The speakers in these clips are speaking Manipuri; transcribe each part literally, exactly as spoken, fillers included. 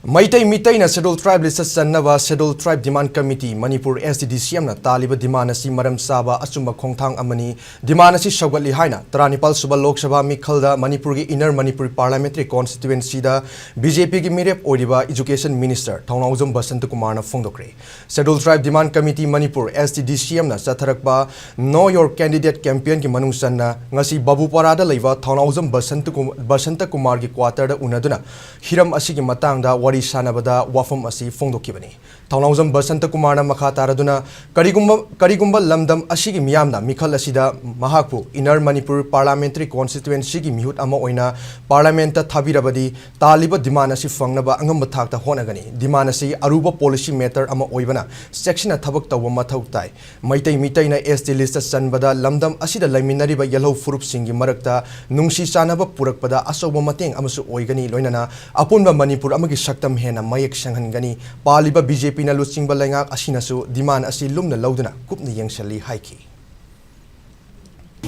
Meitei ꯃꯤꯇꯩꯅ Scheduled Tribe list ꯆꯟꯅꯕ Scheduled Tribe Demand Committee, Manipur, S T D C M ꯅ ꯇꯥꯜꯂꯤꯕ demand ꯑꯁꯤ ꯃꯔꯝ ꯆꯥꯕ ꯑꯆꯨꯝꯕ ꯈꯣꯡꯊꯥꯡ ꯑꯃꯅꯤ꯫ Demand ꯑꯁꯤ ꯁꯧꯒꯠꯂꯤ ꯍꯥꯏꯅ ꯇꯔꯥꯅꯤꯄꯥꯜ ꯁꯨꯕ ꯂꯣꯛ ꯁꯚꯥ ꯃꯤꯈꯜꯗ ꯃꯅꯤꯄꯨꯔꯒꯤ Inner Manipur Parliamentary Constituency ꯗ B J P ꯒꯤ ꯃꯤꯔꯦꯞ ꯑꯣꯏꯔꯤꯕ Education Minister ꯊꯧꯅꯥꯎꯖꯝ ꯕꯁꯟꯇ ꯀꯨꯃꯥꯔꯅ ꯐꯣꯡꯗꯣꯛꯈ꯭ꯔꯦ꯫ Scheduled Tribe Demand Committee, Manipur, S T D C M ꯅ ꯆꯠꯊꯔꯛꯄ Know Your Candidate campaign ꯒꯤ ꯃꯅꯨꯡ ꯆꯟꯅ ꯉꯁꯤ ꯕꯥꯕꯨꯄꯥꯔꯥꯗ ꯂꯩꯕ ꯊꯧꯅꯥꯎꯖꯝ ꯕꯁꯟꯇ ꯀꯨ-, ꯕꯁꯟꯇ ꯀꯨꯃꯥꯔꯒꯤ quarter ꯗ ꯎꯅꯗꯨꯅ ꯍꯤꯔꯝ ꯑꯁꯤꯒꯤ ꯃꯇꯥꯡꯗ ꯋꯥꯔꯤ ꯁꯥꯅꯕꯗ ꯋꯥꯐꯝ ꯑꯁꯤ ꯐꯣꯡꯗꯣꯛꯈꯤꯕꯅꯤ꯫ ꯊꯧꯅꯥꯎꯖꯝ ꯕꯁꯟꯇ ꯀꯨꯃꯥꯔꯅ ꯃꯈꯥ ꯇꯥꯔꯗꯨꯅ, ꯀꯔꯤꯒꯨꯝꯕ, ꯀꯔꯤꯒꯨꯝꯕ ꯂꯝꯗꯝ ꯑꯁꯤꯒꯤ ꯃꯤꯌꯥꯝꯅ ꯃꯤꯈꯜ ꯑꯁꯤꯗ ꯃꯍꯥꯛꯄꯨ Inner Manipur Parliamentary Constituency ꯒꯤ ꯃꯤꯍꯨꯠ ꯑꯃ ꯑꯣꯏꯅ Parliament ꯊꯥꯕꯤꯔꯕꯗꯤ, ꯇꯥꯜꯂꯤꯕ demand ꯑꯁꯤ ꯐꯪꯅꯕ ꯑꯉꯝꯕ ꯊꯥꯛꯇ ꯍꯣꯠꯅꯒꯅꯤ꯫ Demand ꯑꯁꯤ ꯑꯔꯨꯕ policy matter ꯑꯃ ꯑꯣꯏꯕꯅ ꯆꯦꯛꯁꯤꯟꯅ ꯊꯕꯛ ꯇꯧꯕ ꯃꯊꯧ ꯇꯥꯏ꯫ ꯃꯩꯇꯩ ꯃꯤꯇꯩꯅ S T list ꯆꯟꯕꯗ ꯂꯝꯗꯝ ꯑꯁꯤꯗ ꯂꯩꯃꯤꯟꯅꯔꯤꯕ ꯌꯦꯜꯍꯧ ꯐꯨꯔꯨꯞꯁꯤꯡꯒꯤ ꯃꯔꯛꯇ ꯅꯨꯡꯁꯤ ꯆꯥꯟꯅꯕ ꯄꯨꯔꯛꯄꯗ ꯑꯆꯧꯕ ꯃꯇꯦꯡ ꯑꯃꯁꯨ ꯑꯣꯏꯒꯅꯤ, ꯂꯣꯏꯅꯅ ꯑꯄꯨꯟꯕ ꯃꯅꯤꯄꯨꯔ ꯑꯃꯒꯤ ꯁꯛꯇꯝ ꯍꯦꯟꯅ ꯃꯌꯦꯛ ꯁꯦꯡꯍꯟꯒꯅꯤ꯫ ꯄꯥꯜꯂꯤꯕ B J P ꯅ ꯂꯨꯆꯤꯡꯕ ꯂꯩꯉꯥꯛ ꯑꯁꯤꯅꯁꯨ demand ꯑꯁꯤ ꯂꯨꯝꯅ ꯂꯧꯗꯨꯅ ꯀꯨꯞꯅ ꯌꯦꯡꯁꯤꯜꯂꯤ ꯍꯥꯏꯈꯤ꯫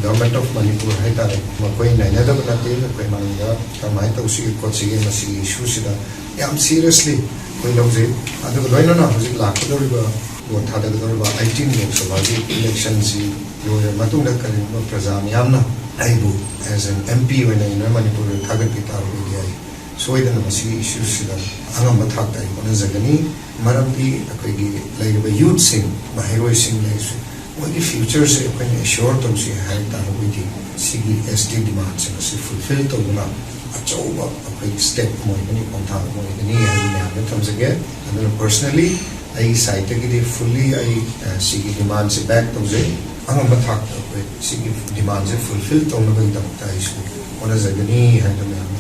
Government of Manipur ꯍꯥꯏꯇꯥꯔꯦ, ꯃꯈꯣꯏ ꯅꯩꯅꯗꯕ ꯅꯠꯇꯦ꯫ ꯑꯩꯈꯣꯏ ꯃꯅꯨꯡꯗ ꯀꯃꯥꯏꯅ ꯇꯧꯁꯤꯒꯦ ꯈꯣꯠꯁꯤꯒꯦ ꯃꯁꯤꯒꯤ issue ꯁꯤꯗ ꯌꯥꯝ seriously ꯑꯩꯈꯣꯏ ꯂꯧꯖꯩ꯫ ꯑꯗꯨꯒ ꯂꯣꯏꯅꯅ ꯍꯧꯖꯤꯛ ꯂꯥꯛꯀꯗꯧꯔꯤꯕ vote ꯊꯥꯗꯒꯗꯧꯔꯤꯕ eighteen ꯂꯣꯛ ꯁꯚꯥꯒꯤ election ꯁꯤ ꯂꯣꯏꯔꯕ ꯃꯇꯨꯡꯗ ꯀꯔꯤꯒꯨꯝꯕ ꯄ꯭ꯔꯖꯥ ꯃꯤꯌꯥꯝꯅ ꯑꯩꯕꯨ as an M P ꯑꯣꯏꯅ Inner Manipur ꯗ ꯊꯥꯒꯠꯄꯤ ꯇꯥꯔꯒꯗꯤ, ꯑꯩ ꯁꯣꯏꯗꯅ ꯃꯁꯤꯒꯤ issue ꯁꯤꯗ ꯑꯉꯝꯕ ꯊꯥꯛꯇ ꯑꯩ ꯍꯣꯠꯅꯖꯒꯅꯤ꯫ ꯃꯔꯝꯗꯤ ꯑꯩꯈꯣꯏꯒꯤ ꯂꯩꯔꯤꯕ youth ꯁꯤꯡ, ꯃꯍꯩꯔꯣꯏꯁꯤꯡ ꯂꯩꯔꯤꯁꯦ, ꯃꯣꯏꯒꯤ future ꯁꯦ ꯑꯩꯈꯣꯏꯅ assure ꯇꯧꯁꯤ ꯍꯥꯏ ꯇꯥꯔꯒꯗꯤ, ꯁꯤꯒꯤ S T demand ꯁꯤꯡ ꯑꯁꯤ fulfill ꯇꯧꯗꯨꯅ ꯑꯆꯧꯕ ꯑꯩꯈꯣꯏꯒꯤ step ꯑꯃ ꯑꯣꯏꯒꯅꯤ, ꯈꯣꯡꯊꯥꯡ ꯑꯃ ꯑꯣꯏꯒꯅꯤ ꯍꯥꯏꯕ ꯃꯌꯥꯝꯗ ꯊꯝꯖꯒꯦ꯫ ꯑꯗꯨꯅ personally ꯑꯩꯒꯤ side ꯇꯒꯤꯗꯤ fully ꯑꯩ, ꯑ, ꯁꯤꯒꯤ demand ꯁꯦ back ꯇꯧꯖꯩ꯫ ꯑꯉꯝꯕ ꯊꯥꯛꯇ ꯑꯩꯈꯣꯏ ꯁꯤꯒꯤ demand ꯁꯦ fulfill ꯇꯧꯅꯕꯒꯤꯗꯃꯛꯇ ꯑꯩꯁꯨ ꯍꯣꯠꯅꯖꯒꯅꯤ ꯍꯥꯏꯕ ꯃꯌꯥꯝ